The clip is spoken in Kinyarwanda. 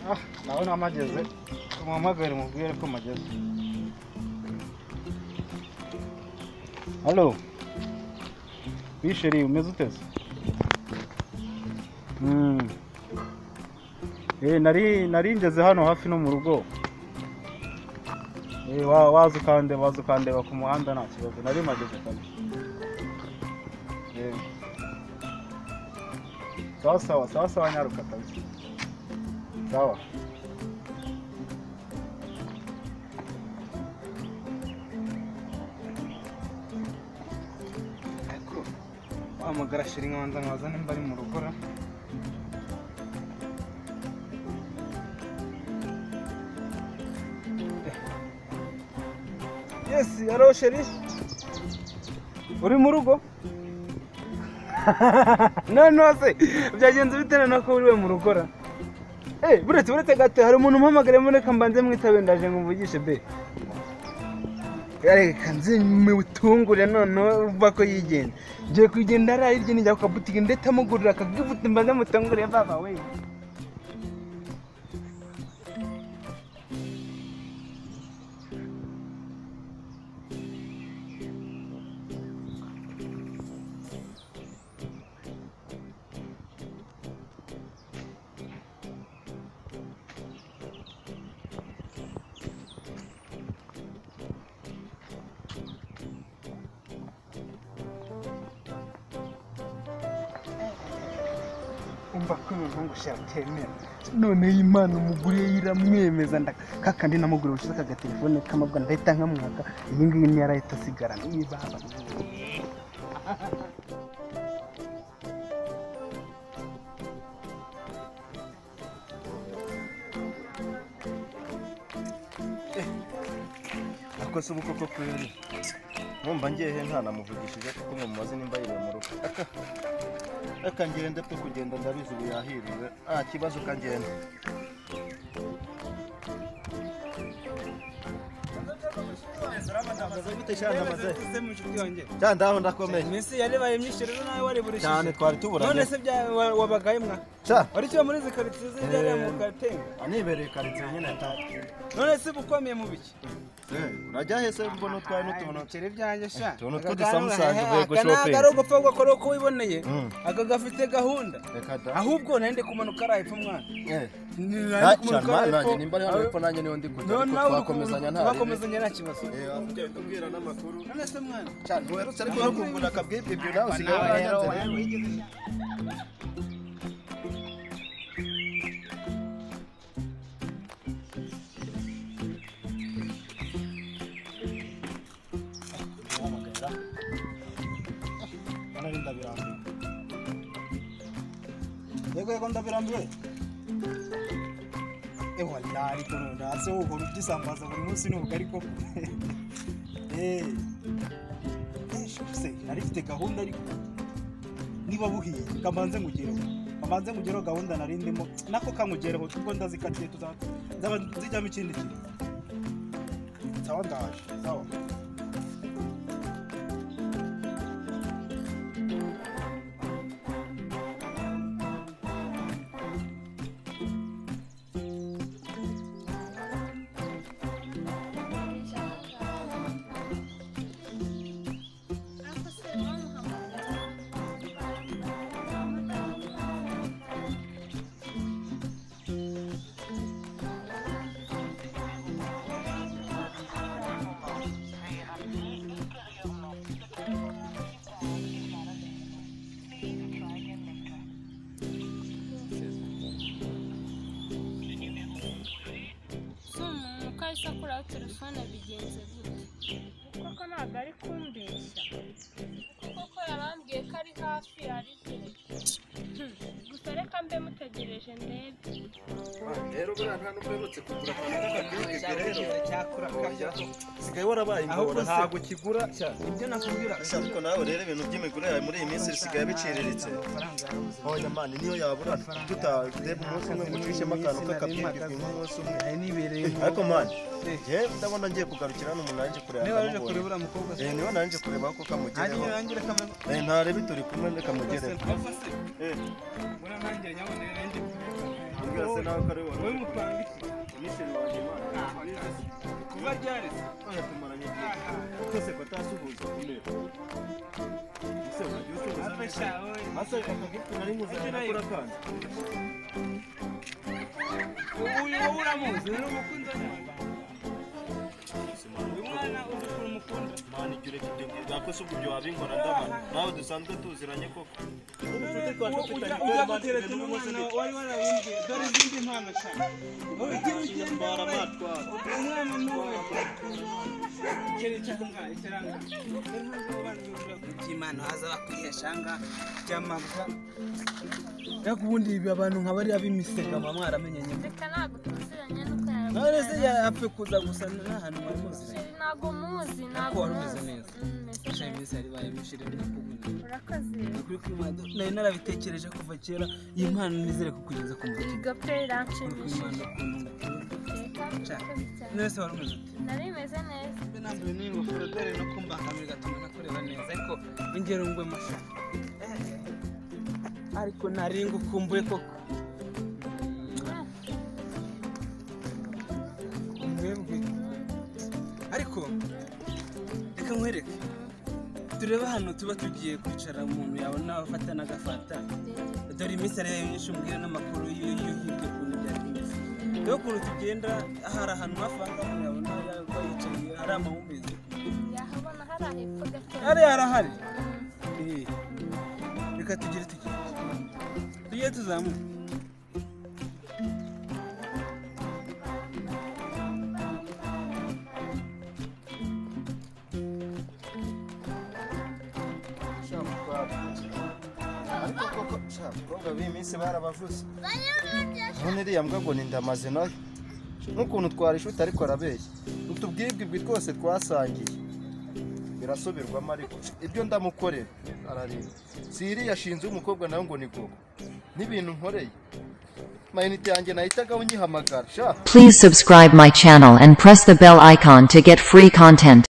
Ah, ndabona mpageze. Umuhamagare mubwire ko mpageze. Halo. Oui chérie, umeze ute se? Nari ngeze hano hafi no mu rugo. Waza ukandeba ku muhanda nta kibazo, nari mpageze kabisa. Sawa sawa nyaruka kabisa. Sawa. Ariko wahamagara sheri nkabanza nkabaza nimba ari mu rugo ra. Yes, hello sheri. Uri mu rugo? No se byagenze bite none ko uriwe mu rugo ra? Buretse gato hari umuntu umpamagara reka mbanze mwitabe ndaje ngo mvugishe be. Reka nze mutungure none uva ko yigenda. Ngiye kugenda ari hirya nijya ku kabutike ndetse amugurira akagivuta mbanze mutungure baba we. Umva ko umuhungu shatemera none Imana umugure iramwemeza kakandi namugure ushize kaga telefone kamabwa ndahita nkamwaka iyi ngiyi ni yarahita asigarana ibaba. Ako se ubu koko kweri nkumva ngiye he ntanamuvugishije kuko mumaze nimba yiriwe mu rugo. Aka ngende pe kugenda ndabizi ubu yahiriwe nta kibazo kangenda. Ndaho ndakomeye. Iminsi yarebaye myinshi rero nawe wariburishije. Cyane twari tuburanye. None se bya wabagaye mwa? Wari cyo muri izi karitsiye zijya mu Katenga? Anibereye karitsiye nyine nta. None se bukomeye mu biki? Urajya he se mbona utwaye n'utuntu? Ibiceri byanjye sha. Utuntu tw'udusamusange uvuye gushopinga. Aka ntabwo gukora uko wiboneye. Aka gafite gahunda. Ahubwo nari ndi kumanuka ari hepfo mwana. Nanjye nimba ari hano hepfo nanjye niho ndi kujya ariko twakomezanya nta. Twakomezanya nta kibazo. Ugenda umbwira n'amakuru. None se mwana. Cyane ntuherutse ariko no kugura akabwibwi ibyo nawe usigaye waranyanze. Yego ndabirambiwe. Wallahi ariko none uhora ugisambaza buri munsi n'ubugari koko. Se nari mfite gahunda ariko niba buhiye kamanze ngugereho gahunda nari ndimo nako kangugereho kuko ndazikatiye tuzaba nzijyamo ikindi kintu. Sawa ndaje sawa. Akuraho telefone bigenze gute? Koko ntabwo ari kumbeshya kuko yarambwiye ko ari hafi ari he. Gusa reka mbe mutegereje ndebe. Rero buriya nta n'ubwo uherutse kugura akantu k'akabwibwi rero sigaye warabaye ingora ntabwo kigura ibyo nakubwira. Ariko nawe rero ibintu by'imigurire yawe muri iyi minsi bisigaye biciriritse. Oya mani niyo yabura tutareba umunsi umwe ngo ucishemo akantu k'akabwibwi nk'umunsi umwe. Ariko mani njyewe ndabona ngiye kugarukira hano umuntu nanjye kureba akamubonye. Niba nanjye kureba ko kamugereho. Ntarebe turi kumwe reka mugereho. Mbwira se nawe ko ari wowe. Wowe mupanga iki? Ni sheri wanjye man. Kuva ryari se? Oya tumaranye igihe. Twese ko atasuhuza ku ntebe. Ese wagiye usuhuza Ape neza? sha wowe. Asa akagifu nari nkuzaniye nakora kandi. Uyu wowe uramuzi, ni umukunzi wawe. Uyu mwana uzi ukuntu umukunda. Man ibyo ureka ibyo ngibyo. Nako se ubwo ibyo wabinkora ndabana. Nawe dusanzwe tuziranye koko. Ubucuti twacu Ujya dufitanye ujya man, gutereta ibintu umwana n'umunsi wari warabimbwiye dore izindi mpano sha. Wowe ujye ugenda Twara wowe. man, twara. Umwana ni uwe. Icyera cyanga icyeranga. By'Imana haza bakwihesha nga by'amabwa. Ariko ubundi ibi abantu nka bariya b'imisega muba mwaramenyanye. Reka ntabwo tuziranye nuko None se yarabujyana. yapfe kuza gusa nta hantu mwari muziranye. Sheri ntabwo muzi ntabwo wari umeze muzi. neza. Meze Sha neza. iminsi yari ibaye myinshi rero nakubona. Urakoze. Ukuri kw'Imana nari narabitekereje kuva kera iyi mpano nizere kukugeza ku mutima. Yiga pe Ukuri iranshimishije. kw'Imana ukuntu ngukunda. Reka Sha. urakoze cyane. None se wari umeze ute? Nari meze neza. Mbe nambaye n'ingofero dore no kumbangamira bigatuma ntakureba neza ariko ingero ngwe masha. Ariko nari ngukumbuye koko. Mwebwe. Ariko reka nkwereke. Turebe hano tuba tugiye kwicara umuntu yabona afata n'agafata. Dore iminsi ari myinshi umbwira n'amakuru yo hirya ukuntu byari bimeze. Dore ukuntu tugenda hari ahantu hafi aha ngaha umuntu yabona yaba yicaye hari amahumbezi. Yahabona hari ahepfo gato. Hariya harahari. Reka tugire tugende. Tujye tuzamuka. Sha mutwara. Ariko koko sha abakobwa b'iyi minsi barabavuze. None iriya mbwa ngo ni ndamaze nayo. N'ukuntu twari inshuti ariko arabeshya. Utubwibwibwi twose twasangiye. Birasubirwamo ariko ibyo ndamukorera arareba. Si iriya ashinze umukobwa nawe ngo ni gogo. N'ibintu nkoreye. Mayinite yanjye nahitagaho nyihamagara sha. Please subscribe my channel and press the bell icon to get free content.